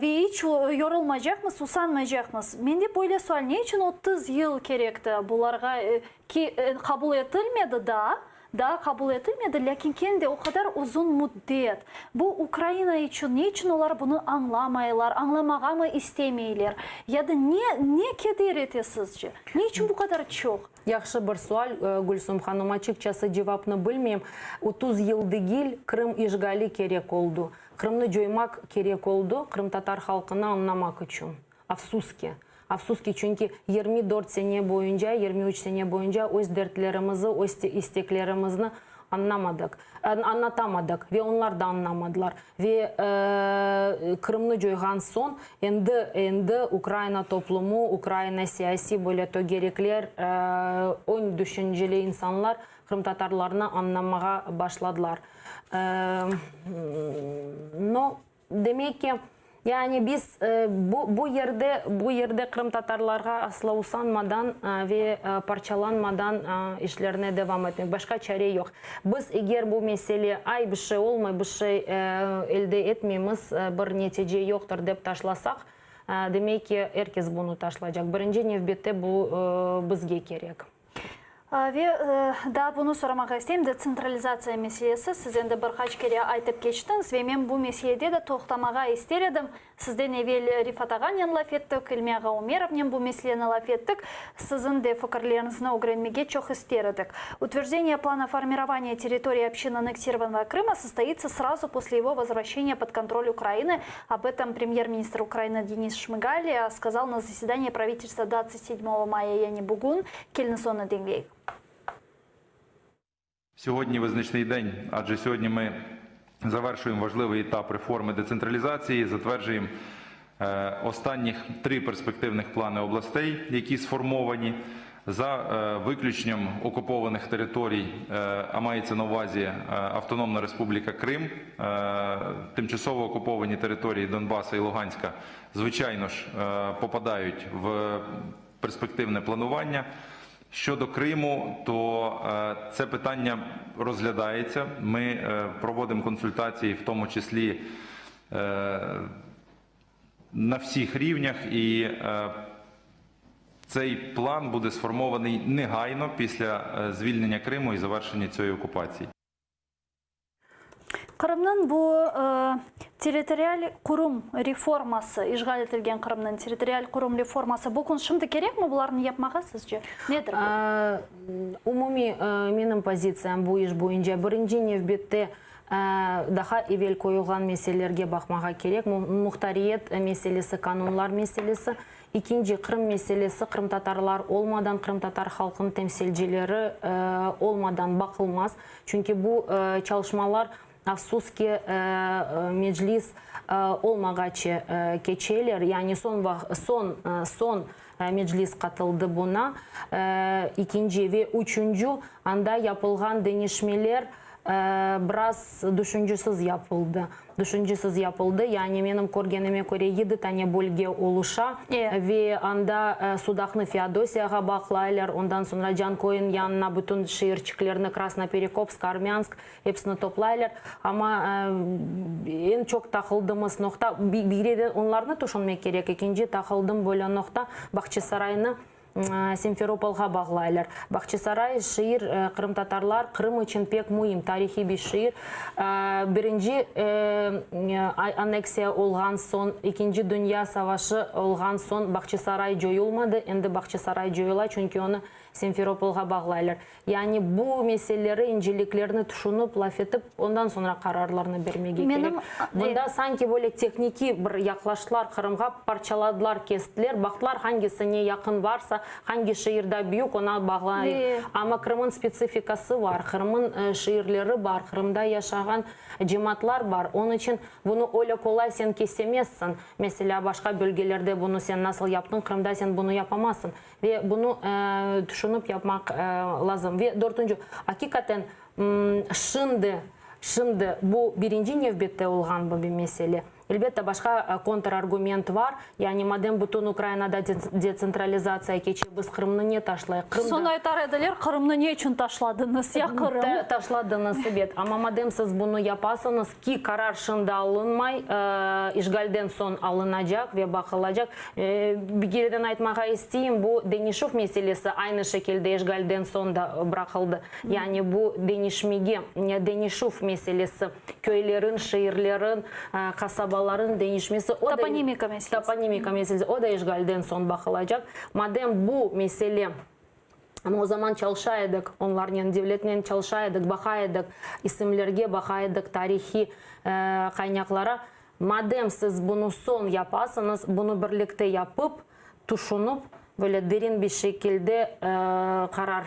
Speaker 1: Ve iç yorulmaycaqmız, usanmaycaqmız. Mende böyle sual, ne içün 30 yıl kerekti bularğa, ki, qabul etilmedi daa, Daa qabul etilmedi, lâkin kene de o qadar uzun müddet. Bu Ukraina içün, ne içün olar bunı añlamaylar, añlamağamı istemeyler? Ya da ne, ne keder ete sizce? Ne içün bu qadar çoq?
Speaker 2: Yahşı bir sual, Gülsum hanım. Açıqçası cevapnı bilmeyim. 30 yıl degil, Qırım işğali kerek oldu. Qırımnı coymaq kerek oldu, qırımtatar halqını añlamaq içün. Afsus ki. Afsus ki, çünki 24 sene boyunca, 23 sene boyunca öz dertlerimizi, öz isteklerimizni añlamadıq, añlatamadıq ve onlar da añlamadılar. Ve Qırımnı coyğan soñ endi, endi Ukraina toplumu, Ukraina siyasiy böyle tögerekler, öñ düşünceli insanlar qırımtatarlarnı añlamağa başladılar. No, Demek ki, yani biz bu bu yerde, bu yerde qırımtatarlarğa asla usanmadan ve parçalanmadan işlerine devam etmek, başqa çare yoq. Biz eger bu mesele, ay, bir şey olmay, bir şey elde etmeymiz, bir netice yoqtır dep taşlasaq, demek ki, er kes bunı taşlaycaq. Birinci nevbette bu bizge kerek.
Speaker 1: Ve daa bunı soramağa isteyim, detsentralizatsiya meselesi, siz endi bir qaç kere aytıp keçtiñiz ve men bu meselede de toqtamağa ister edim. Sizden evel Rifat ağanen laf ettik, İlmi ağa Umerovnen bu meseleni laf ettik. Siziñ de fikirleriñizni ögrenmege çoq ister edik. Utverjdeniye plana formirovaniya territoriyi общин anneksirovannogo Krıma sostoится сразу после его возвращения под контроль Украины. Об этом премьер-министр Украины Денис Шмыгаль сказал на заседании правительства 27 мая yani bugün. Keliñiz onı diñleyik.
Speaker 6: Сьогодні визначний день, адже сьогодні ми завершуємо важливий етап реформи децентралізації, затверджуємо останніх три перспективних плани областей, які сформовані за виключенням окупованих територій, а мається на увазі Автономна Республіка Крим, тимчасово окуповані території Донбаса і Луганська, звичайно ж, попадають в перспективне планування. Щодо Криму, то це питання розглядається. Ми проводимо консультації, в тому числі на всіх рівнях, і цей план буде сформований негайно після звільнення Криму і завершення цієї окупації.
Speaker 1: Qırımnıñ bu. Territorial qurum reforması, işğal etilgen Qırımnıñ territorial qurum reforması bu kün şimdi kerekmi bularnı yapmağa sizce? Nedir bu?
Speaker 2: Umumiy menim pozitsiyam bu iş boyunca, birinci nevbette daha evel qoyulğan meselelerge baqmağa kerek, muhtariyet meselesi, qanunlar meselesi. İkinci, Qırım meselesi qırımtatarlar olmadan, qırımtatar halqınıñ temsilcileri olmadan baqılmaz. Çünki bu çalışmalar, afsus ki, Meclis olmağaçı keçeler, yani soñ soñ soñ Meclis qatıldı buna. İkinci ve üçünci, anda yapılğan deñişmeler biraz düşüncesiz yapıldı. Düşüncesiz yapıldı. Yani menim körgenime köre, yedi tane bölge oluşa ve anda Sudaqnı Feodosiyağa bağlaylar, ondan soñra Canköyniñ yanına bütün şeerçiklerni, Krasnoperekopsk, Armânsk, hepsini toplaylar. Amma eñ çoq taqıldığımız noqta, birden onlarnı tüşünmek kerek, ekinci taqıldım böyle noqta, Bağçasaraynı Simferopolğa bağlaylar. Bağçasaray şiir qırımtatarlar Qırım içün pek müim, tarihiy bir şiir. Birinci anneksiya olğan soñ, Ekinci dünya savaşı olğan soñ Bağçasaray coyulmadı, endi Bağçasaray coyula, çünki onı Simferopolğa bağlaylar. Yani bu meseleleri, inceliklerni tüşünip, laf etip, ondan soñra qararlarnı bermege kerek. Bunda sanki böyle tehnikiy bir yaqlaştılar Qırımğa, parçaladılar, kestiler, baqtılar hangisine yaqın varsa, hangi şiir da büyük, ona bağlayıq. Amma Qırımıñ spetsifikası bar, Qırımıñ şiirleri bar, Qırımda yaşağan cemaatlar bar. Onıñ içün bunı öyle qolay sen kesemezsiñ. Meselâ, başqa bölgelerde bunı sen nasıl yaptıñ, Qırımda sen bunı yapamazsıñ. Ve bunı tüşünip yapmaq lazım. Ve dörtünci, aqiqaten, şimdi, şimdi bu birinci nevbette olğan bir mesele. Elbette, başqa kontrargument bar, yani madem bütün Ukrainada detsentralizatsiya keçe, biz Qırımnı ne taşlayıq? Qırım da.
Speaker 1: Soñ aytar ediler, Qırımnı ne içün taşladıñız, ya Qırım?
Speaker 2: Taşladıñız, ebet. Amma madem siz bunı yapasıñız, ki qarar şimdi alınmay, işğalden soñ alınacaq ve baqılacaq. Bir kereden aytmağa isteyim, bu deñişüv meselesi aynı şekilde işğalden soñ da bıraqıldı. Yani bu deñişmege, deñişüv meselesi, köylerin, şeerlerin, qasabaların deñişmesi, o da,
Speaker 1: Toponimika meselesi.
Speaker 2: toponimika meselesi, o da işğalden soñ baqılacaq. Madem bu mesele, amma o zaman çalışa edik onlarnen, devletnen çalışa edik, baqa edik isimlerge, baqa edik tarihiy qaynaqlara, Madem siz bunı soñ yapasıñız, bunı birlikte yapıp, tüşünip, böyle derin bir şekilde qarar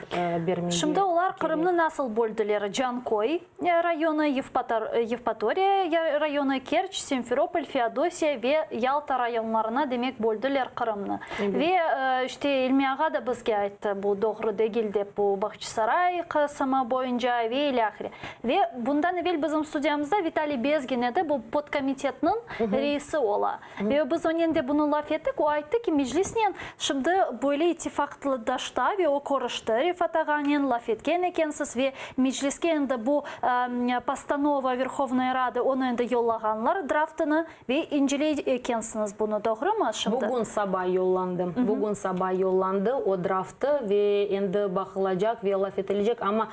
Speaker 2: bermege
Speaker 1: Şimdi olar
Speaker 2: kerek.
Speaker 1: Qırımnı nasıl böldiler, Canköy rayonı, Yevpatoriya rayonı, Kerç, Simferopol, Feodosiya ve Yalta rayonlarına, demek, böldiler Qırımnı. Ve işte İlmi ağa da bizge ayttı, bu doğru degil dep, bu Bağçasaray qısımı boyunca ve ilâhre. Ve bundan evel bizim studiyamızda Vitaliy Bezgin edi, bu podkomitetniñ reisi ola. Ve biz onen de bunı laf ettik, o ayttı ki, Meclisnen şimdi böyle ittifaqdaşta ve o körüşti Refat ağanen, laf etken ekensiz ve Mecliske endi bu postanova Verhovnaya Rada onı endi yollağanlar draftını ve inceley ekensiñiz bunı, doğrumı şimdi?
Speaker 2: Bugün saba yollandı. Bugün saba yollandı o draftı ve endi baqılacaq ve laf etilecek, amma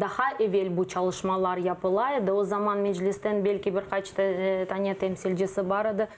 Speaker 2: Daha evel bu çalışmalar yapıla edi. O zaman Meclisten belki bir qaç tane temsilcisi bar edi,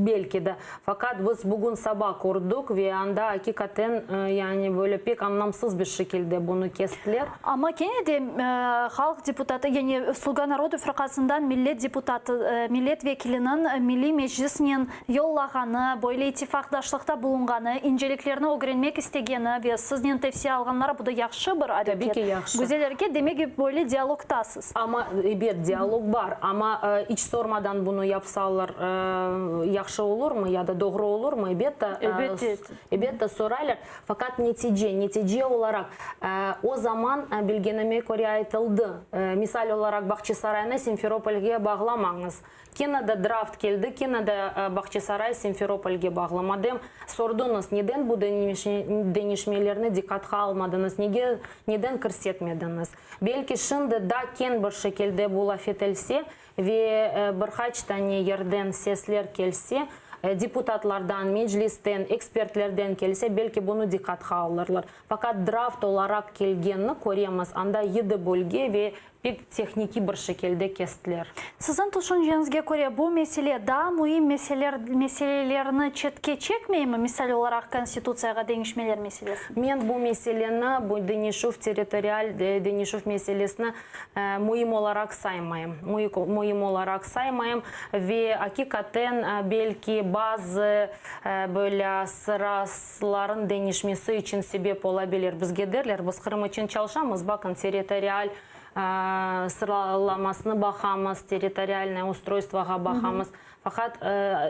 Speaker 2: belki de. Faqat biz bugün saba kördik ve anda aqiqaten, yani böyle pek añlamsız bir şekilde bunı kestiler.
Speaker 1: Amma kene de halq deputatı, yani Sluga narodu firqasından millet deputatı, millet vekiliniñ Milliy Meclisnen yollağanı, böyle ittifaqdaşlıqta bulunğanı, inceliklerni ögrenmek istegeni ve siznen tevsiye alğanları, bu da yahşı bir areket.
Speaker 2: Tabii ki yahşı.
Speaker 1: Güzel areket, demek ki, böyle dialogtasız.
Speaker 2: Amma, ebet, dialog bar, amma iç sormadan bunı yapsalar, yahşı olurmı ya da doğru olurmı? Ebette,
Speaker 1: Ebette.
Speaker 2: ebette soraylar. Faqat netice, netice olaraq, o zaman, bilgenime köre, aytıldı, misal olaraq, Bağçasaraynı Simferopolge bağlamañız. Kene de draft keldi, kene de Bağçasaray Simferopolge bağlı. Madem sordıñız, neden bu deñişmelerni diqqatqa almadıñız, nege, neden kirsetmediñiz? Belki şimdi da keñ bir şekilde bu laf etilse ve bir qaç tane yerden sesler kelse. Deputatlardan, Meclisten, ekspertlerden kelse, belki bunı diqqatqa alırlar. Faqat draft olaraq kelgenni köremiz, anda yedi bölge ve pek tehnikiy bir şekilde kestiler.
Speaker 1: Siziñ tüşünceñizge köre, bu mesele daa müim meselelerni çetke çekmeymi, misal olaraq, Konstitutsiyağa deñişmeler meselesini?
Speaker 2: Men bu meseleni, bu deñişüv, territorial deñişüv meselesini müim olaraq saymayım. Müim olaraq saymayım ve aqiqaten, belki, bazı böyle sırasların deñişmesi içün sebep olabilir. Bizge derler, biz Qırım içün çalışamız, bakın, territorial sıralamasını baqamız, territorialnoye ustroystvoğa baqamız. Faqat,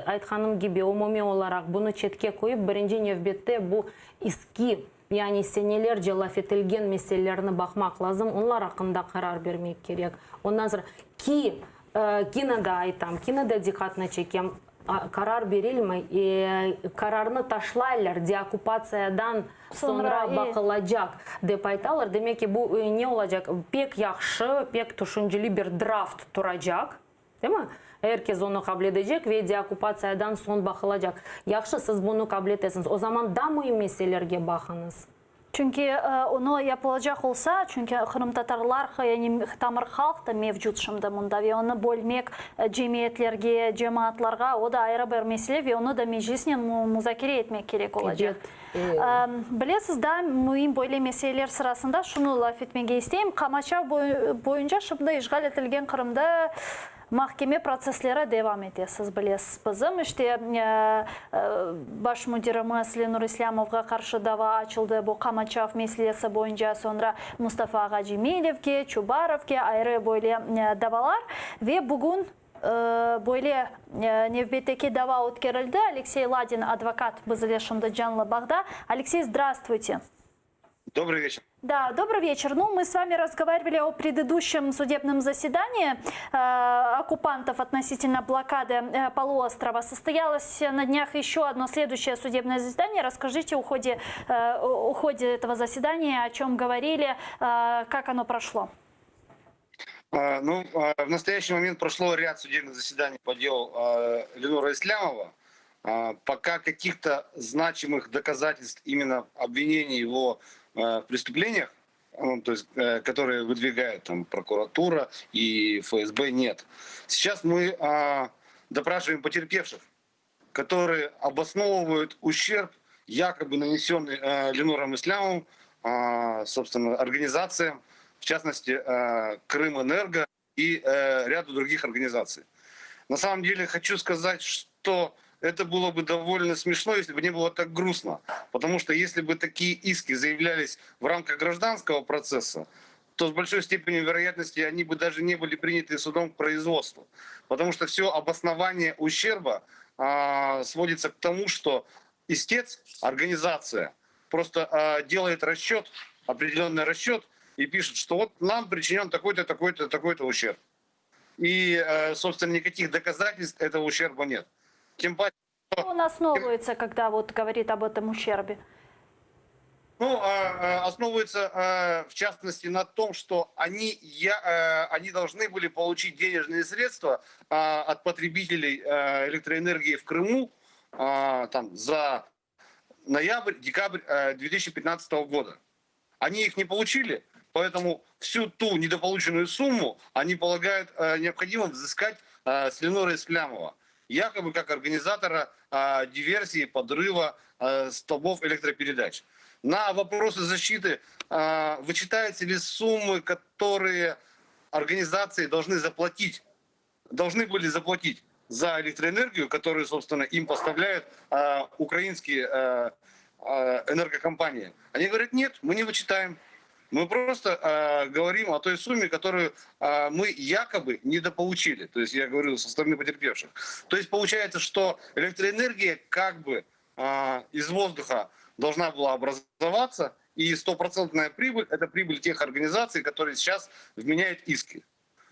Speaker 2: aytqanım kibi, umumiy olaraq bunı çetke qoyıp, birinci nevbette bu eski, yani senelerce laf etilgen meselelerni baqmaq lazım, onlar aqqında qarar bermek kerek. Ondan soñra, ki, kene de aytam, kene de diqqatnı çekem, qarar berilmey, qararnı taşlaylar, deokkupatsiyadan soñra baqılacaq, dep aytalar. Demek ki, bu ne olacaq? Pek yahşı, pek tüşünceli bir draft turacaq, Değil mi? Er kes onı qabul edecek ve deokkupatsiyadan soñ baqılacaq. Yahşı, siz bunı qabul etesiñiz. O zaman daa müim meselelerge baqıñız.
Speaker 1: Çünki onı yapılacaq olsa, çünki qırımtatarlar, yani tamır halq da mevcut şimdi mında ve onı bölmek cemiyetlerge, cemaatlarğa, o da ayrı bir mesele ve onı da Meclisnen muzakere etmek kerek olacaq. Bilesiz, daa müim böyle meseleler sırasında şunı laf etmege isteyim, qamaçav boyunca şimdi işğal etilgen Qırımda mahkeme protsessleri devam ete, siz bilesiz. Bizim, işte, baş müdirimiz Lenur İslâmovğa qarşı dava açıldı bu qamaçav meselesi boyunca, soñra Mustafa ağa Cemilevge, Çubarovge ayrı böyle davalar ve bugün Böyle nevbetteki dava ötkerildi. Aleksey Ladin, advokat, biz ile şimdi canlı bağda. Aleksey, zdravstvuyte.
Speaker 7: Добрый вечер.
Speaker 1: Да, добрый вечер. Ну, мы с вами разговаривали о предыдущем судебном заседании оккупантов относительно блокады полуострова. Состоялось на днях еще одно следующее судебное заседание. Расскажите о ходе, о ходе этого заседания, о чем говорили, как оно прошло.
Speaker 7: Ну, в настоящий момент прошло ряд судебных заседаний по делу Ленура Ислямова. Пока каких-то значимых доказательств именно обвинений его в преступлениях, ну, то есть, э, которые выдвигает там прокуратура и ФСБ, нет. Сейчас мы допрашиваем потерпевших, которые обосновывают ущерб, якобы нанесенный э, Ленуром Ислямовым, собственно, организациям, в частности, э, Крымэнерго и э, ряду других организаций. На самом деле хочу сказать, что это было бы довольно смешно, если бы не было так грустно. Потому что если бы такие иски заявлялись в рамках гражданского процесса, то с большой степенью вероятности они бы даже не были приняты судом к производству. Потому что все обоснование ущерба сводится к тому, что истец, организация, просто делает расчет, определенный расчет, и пишет, что вот нам причинен такой-то, такой-то, такой-то ущерб. И, собственно, никаких доказательств этого ущерба нет. Тем паче,
Speaker 1: Он основывается, когда вот говорит об этом ущербе?
Speaker 7: Ну, основывается, в частности, на том, что они, я, они должны были получить денежные средства от потребителей электроэнергии в Крыму там, за ноябрь, декабрь 2015 года. Они их не получили, поэтому всю ту недополученную сумму они полагают необходимым взыскать с Ленура Ислямова, якобы как организатора диверсии, подрыва столбов электропередач. На вопросы защиты, вычитаются ли суммы, которые организации должны заплатить, должны были заплатить за электроэнергию, которую, собственно, им поставляют украинские энергокомпании. Они говорят, нет, мы не вычитаем. Мы просто говорим о той сумме, которую мы якобы недополучили. То есть я говорю со стороны потерпевших. То есть получается, что электроэнергия как бы из воздуха должна была образоваться, и стопроцентная прибыль – это прибыль тех организаций, которые сейчас вменяют иски.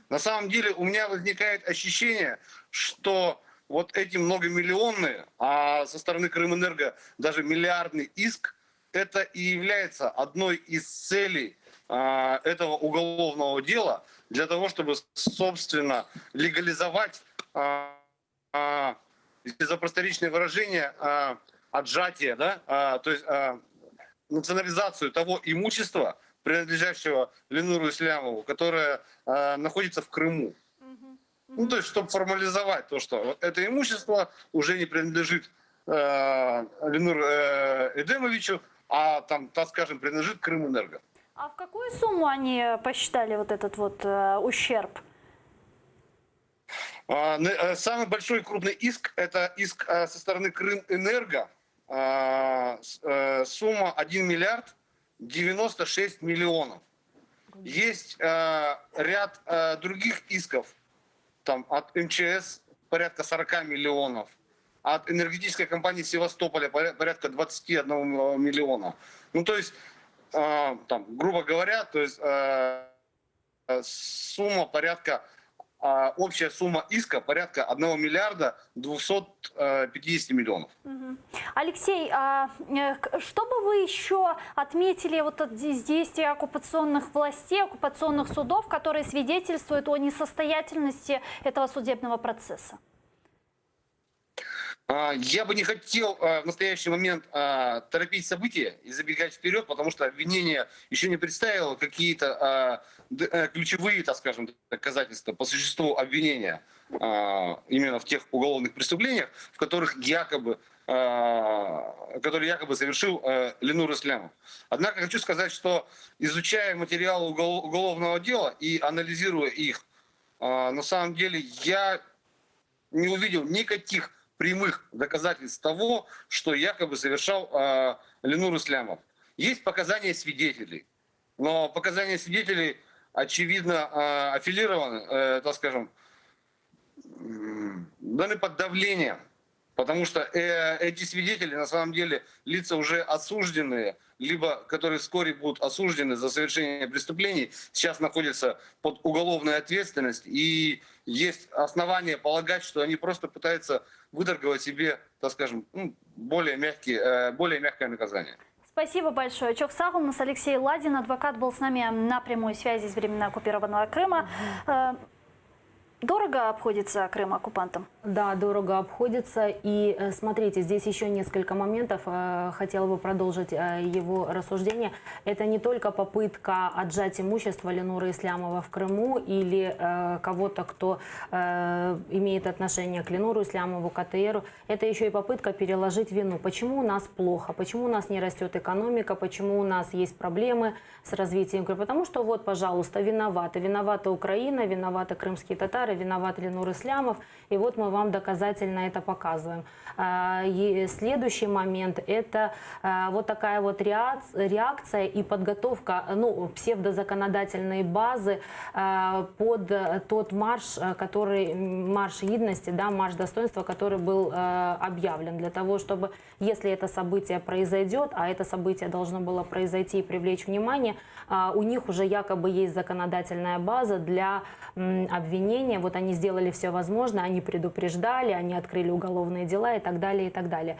Speaker 7: На самом деле у меня возникает ощущение, что вот эти многомиллионные, а со стороны Крымэнерго даже миллиардный иск, это и является одной из целей этого уголовного дела для того, чтобы, собственно, легализовать. за просторечное выражение, отжатие, да, то есть национализацию того имущества, принадлежащего Ленуру Ислямову, которое находится в Крыму. Ну, то есть, чтобы формализовать то, что вот это имущество уже не принадлежит э, Ленуру э, Эдемовичу, а там, так скажем, принадлежит Крымэнерго.
Speaker 1: А в какую сумму они посчитали вот этот вот э, ущерб?
Speaker 7: А, э, Самый большой крупный иск – это иск э, со стороны Крымэнерго. А, э, Сумма 1 миллиард 96 миллионов. Есть ряд других исков, там от МЧС порядка 40 миллионов, от энергетической компании Севастополя порядка 21 миллиона. Ну, то есть, там, грубо говоря, то есть сумма порядка общая сумма иска порядка 1 миллиарда 250 миллионов.
Speaker 1: Алексей, а э, что бы вы еще отметили вот от действий оккупационных властей, оккупационных судов, которые свидетельствуют о несостоятельности этого судебного процесса?
Speaker 7: А, Я бы не хотел а, в настоящий момент а, торопить события и забегать вперед, потому что обвинение еще не представило какие-то э, ключевые, так скажем, доказательства по существу обвинения именно в тех уголовных преступлениях, в которых якобы, которые якобы совершил э, Ленур Ислямов. Однако хочу сказать, что изучая материалы угол- уголовного дела и анализируя их, на самом деле я не увидел никаких прямых доказательств того, что якобы совершал э, Ленур Ислямов. Есть показания свидетелей, но показания свидетелей, очевидно, э, аффилированы, э, так скажем, даны под давлением. Потому что э, эти свидетели на самом деле лица уже осужденные, либо которые вскоре будут осуждены за совершение преступлений, сейчас находятся под уголовной ответственностью. И есть основания полагать, что они просто пытаются выторговать себе, так скажем, ну, более, мягкие, э, более мягкое наказание.
Speaker 1: Спасибо большое. Çoq sağ oluñız Алексей Ладин, адвокат, был с нами на прямой связи из временно оккупированного Крыма. Э, Дорого обходится Крым оккупантам?
Speaker 2: Да, дорого обходится. И э, смотрите, здесь еще несколько моментов. Э, Хотела бы продолжить э, его рассуждение. Это не только попытка отжать имущество Ленура Ислямова в Крыму или кого-то, кто имеет отношение к Ленуру Ислямову, к АТРу. Это еще и попытка переложить вину. Почему у нас плохо? Почему у нас не растет экономика? Почему у нас есть проблемы с развитием? Потому что вот, пожалуйста, виноваты. Виновата Украина, виноваты крымские татары, виноват Ленур Ислямов. И вот мы вам доказательно это показываем. А, и следующий момент – это а, вот такая вот реакция и подготовка ну, псевдозаконодательной базы а, под тот марш, который, марш единости, да, марш достоинства, который был объявлен для того, чтобы, если это событие произойдет, а это событие должно было произойти и привлечь внимание, у них уже якобы есть законодательная база для обвинения. Вот они сделали все возможное, они предупреждали, они открыли уголовные дела и так далее, и так далее.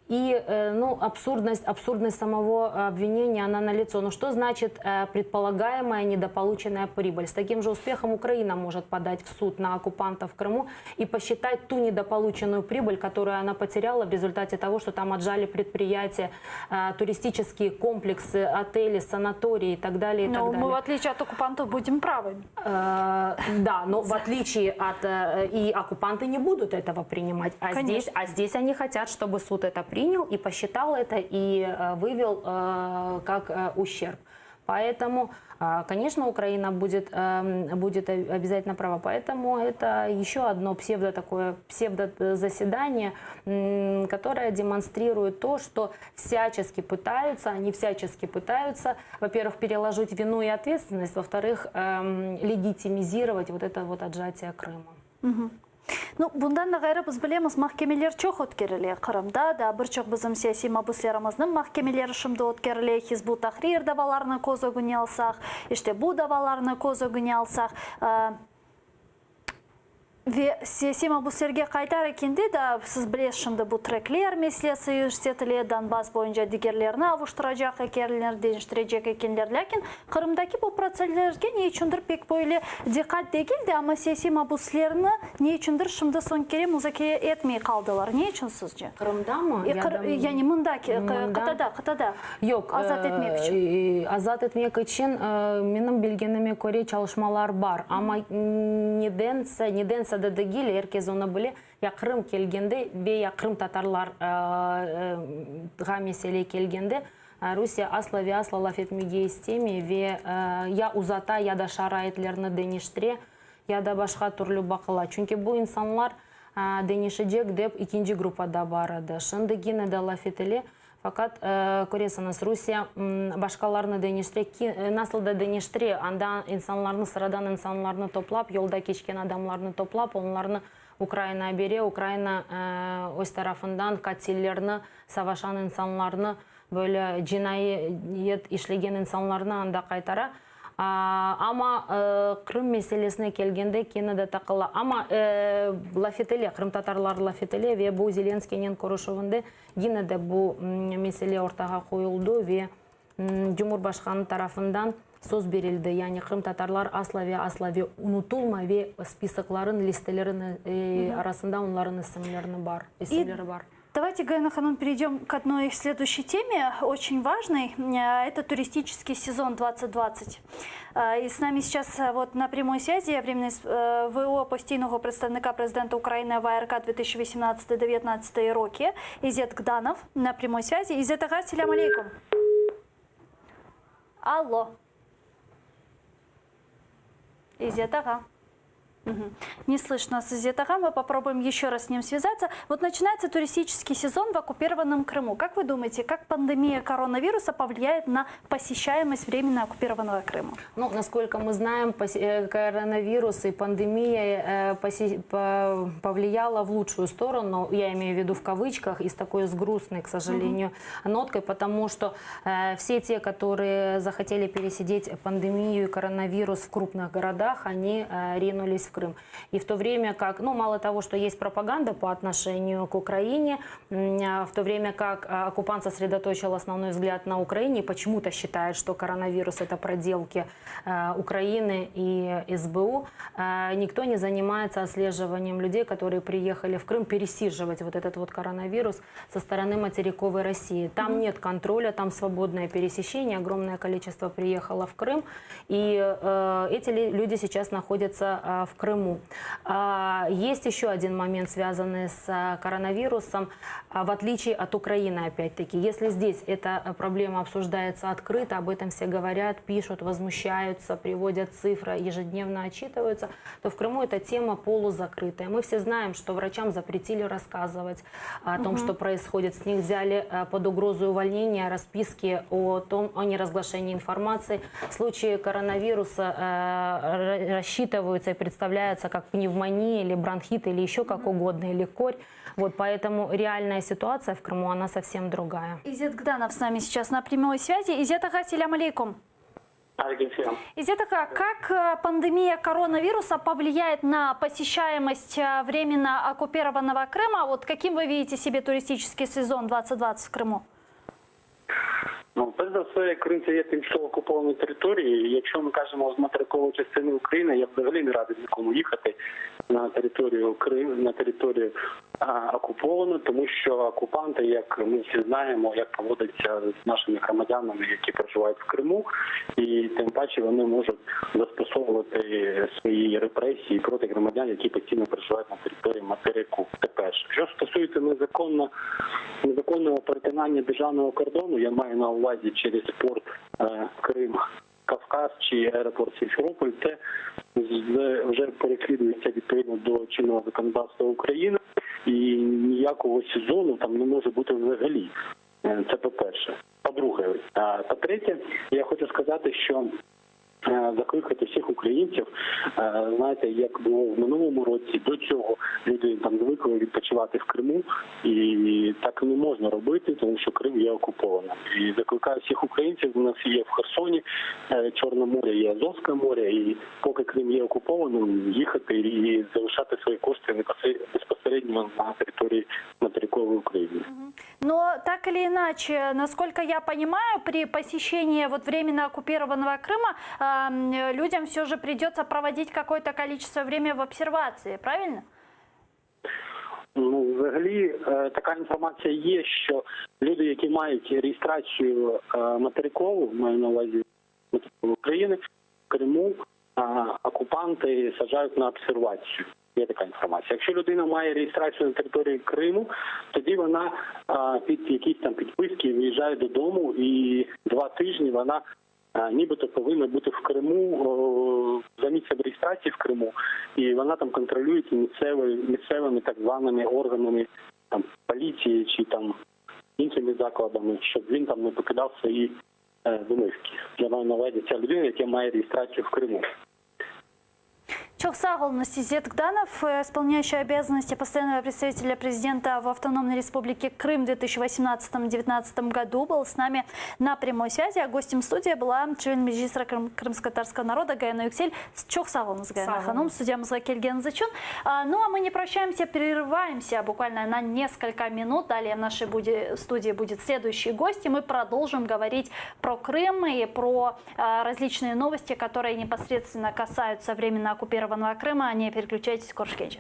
Speaker 2: И э, ну, абсурдность, абсурдность самого обвинения, она налицо. Но что значит э, предполагаемая недополученная прибыль? С таким же успехом Украина может подать в суд на оккупантов в Крыму и посчитать ту недополученную прибыль, которую она потеряла в результате того, что там отжали предприятия, э, туристические комплексы, отели, санатории и так далее. И так
Speaker 1: Но
Speaker 2: далее.
Speaker 1: мы, в отличие от оккупантов, будем правы.
Speaker 2: Да, но в отличие от... И оккупанты не будут этого принимать. А здесь, а здесь они хотят, чтобы суд это принял и посчитал это и э, вывел э, как э, ущерб. Поэтому, конечно, Украина будет, эм, будет обязательно права. Поэтому это еще одно псевдо такое псевдозаседание, которое демонстрирует то, что всячески пытаются, они всячески пытаются, во-первых, переложить вину и ответственность, во-вторых, эм, легитимизировать вот это вот отжатие Крыма.
Speaker 1: Ну, bundan da ğayrı biz bilemiz, mahkemeler çoq ötkerile Qırımda da, bir çoq bizim siyasiy mabüslerimizniñ mahkemeleri şimdi ötkerile, Hizb ut-Tahrir davalarını köz ögüne alsaq, işte bu davalarnı köz ögüne alsaq. Ve siyasiy mabuslerge qaytar ekende da, siz bilesiz şimdi bu trekler meselesi yürsetile, Donbass boyunca digerlerini avuştıracaq ekenler, deñiştirecek ekenler. Lâkin Qırımdaki bu protsellerge ne içündir pek böyle diqqat degil de, amma siyasiy mabuslerni ne içündir şimdi soñki kere muzakere etmey qaldılar. Ne içün sizce?
Speaker 2: Qırımdamı? Ya da
Speaker 1: Yani mında, qıtada, qıtada.
Speaker 2: Yoq,
Speaker 1: Azat etmek içün.
Speaker 2: Azat etmek içün, menim bilgenime köre, çalışmalar bar. Amma nedense, nedense de degil, er kes onı bile, ya Qırım kelgende ve ya qırımtatarlarğa mesele kelgende, Rusiye asla ve asla laf etmege istemey ve ya uzata, ya da şaraitlerni deñiştire, ya da başqa türlü baqıla. Çünki bu insanlar deñişecek dep ekinci gruppada bar edi. Şimdi kene de laf etile. Faqat, köresiñiz, Rusiye başqalarnı deñiştire, nasıl da deñiştire, anda insanlarnı, sıradan insanlarnı toplap, yolda keçken adamlarnı toplap, onlarnı Ukrainağa bere, Ukraina öz tarafından qatillerni, savaşan insanlarnı, böyle cinayet işlegen insanlarnı anda qaytara. Amma Qırım meselesine kelgende kene de taqıla. Amma laf etile, qırımtatarlar laf etile ve bu Zelenskiynen körüşüvinde Yine de bu mesele ortağa qoyuldı ve Cumhurbaşqanı tarafından söz berildi, yani qırımtatarlar asla ve asla ve unutulmay ve spisokların, listelerin arasında onların isimlerini bar, isimleri bar.
Speaker 1: Давайте, Гаина hanım, перейдем к одной следующей теме, очень важной. Это туристический сезон 2020. И с нами сейчас вот на прямой связи временный ВО постійного представника президента України в АРК 2018-2019 роки Ізет Гданов на прямой связи. Ізет ağa, selâm aleyküm. Алло. Изет ağa. Не слышно нас Изет ağa, мы попробуем еще раз с ним связаться. Вот начинается туристический сезон в оккупированном Крыму. Как вы думаете, как пандемия коронавируса повлияет на посещаемость временно оккупированного Крыма?
Speaker 2: Ну, насколько мы знаем, коронавирус и пандемия повлияла в лучшую сторону, я имею в виду в кавычках, и с такой с грустной, к сожалению, ноткой, потому что все те, которые захотели пересидеть пандемию и коронавирус в крупных городах, они ринулись в Крым. И в то время как, ну, мало того, что есть пропаганда по отношению к Украине, в то время как оккупант сосредоточил основной взгляд на Украине и почему-то считает, что коронавирус это проделки Украины и СБУ, никто не занимается отслеживанием людей, которые приехали в Крым пересиживать вот этот вот коронавирус со стороны материковой России. Там нет контроля, там свободное пересечение, огромное количество приехало в Крым, и эти люди сейчас находятся в Крыму. Есть еще один момент, связанный с коронавирусом, в отличие от Украины, опять-таки. Если здесь эта проблема обсуждается открыто, об этом все говорят, пишут, возмущаются, приводят цифры, ежедневно отчитываются, то в Крыму эта тема полузакрытая. Мы все знаем, что врачам запретили рассказывать о том, что происходит. С них взяли под угрозу увольнения расписки о том, о неразглашении информации. Случаи коронавируса рассчитываются и представляются как пневмония или бронхит или еще как угодно, или корь. Вот, поэтому реальная ситуация в Крыму, она совсем другая.
Speaker 1: Изет Гданов с нами сейчас на прямой связи. Изет ağa, selâm aleyküm.
Speaker 8: Aleyküm selâm.
Speaker 1: Изет ağa, как пандемия коронавируса повлияет на посещаемость временно оккупированного Крыма? Вот каким вы видите себе туристический сезон 2020 в Крыму?
Speaker 8: Ну, перш за все, Крим це є тимчасово окупованою територією. Якщо ми кажемо з материкової частини України, я взагалі не радий нікому їхати на територію Крим, на територію окуповану, тому що окупанти, як ми всі знаємо, як поводяться з нашими громадянами, які проживають в Криму, і тим паче вони можуть застосовувати свої репресії проти громадян, які постійно проживають на території материку. Це перше. Що стосується незаконного перетинання державного кордону, я маю на увазі через порт Крим. Кавказ чи аеропорт Сімферополь, це вже переслідується відповідно до чинного законодавства України, і ніякого сезону там не може бути взагалі. Це по-перше. По-друге, по-третє, я хочу сказати, що. закликати всіх українців. Е, Знаєте, як було в минулому році, до цього люди там звикли відпочивати в Криму, і так не можна робити, тому що Крим є окупованим. І закликаю всіх українців. У нас є в Херсоні е, Чорне море, є Азовське море, і поки Крим є окупованим, їхати і залишати свої кошти непосер- безпосередньо на території материкової України.
Speaker 1: Но так или иначе, насколько я понимаю, при посещении вот временно оккупированного Крыма эм, людям все же придется проводить какое-то количество времени в обсервации, правильно?
Speaker 8: Ну, взагалі, е, така інформація є, що люди, які мають реєстрацію е, материкову, маю на увазі материкову України, в Криму е, окупанти саджають на обсервацію. Є така інформація. Якщо людина має реєстрацію на території Криму, тоді вона е, під якісь там підписки виїжджає додому, і два тижні вона е, нібито повинна бути в Криму о, за місцем реєстрації в Криму, і вона там контролюється місцевими, місцевими так званими органами там поліції чи там іншими закладами, щоб він там не покидав свої е, домівки. Я маю на увазі ця людина, яка має реєстрацію в Криму.
Speaker 1: Çoq sağ oluñız Изет Гданов, э, исполняющий обязанности постоянного представителя президента в Автономной Республике Крым в 2018-2019 году, был с нами на прямой связи. А гостем студии была член Меджлиса Крым- крымско-татарского народа Гаяна Юксель. Çoq sağ oluñız, Гаяна
Speaker 2: Sağ
Speaker 1: hanım, studiyamızğa kelgeniñiz içün. А, Ну, а мы не прощаемся, прерываемся буквально на несколько минут. Далее в нашей буде- студии будет следующий гость, и мы продолжим говорить про Крым и про а, различные новости, которые непосредственно касаются временно оккупированного Крыма. Не переключайтесь, Körüşkence.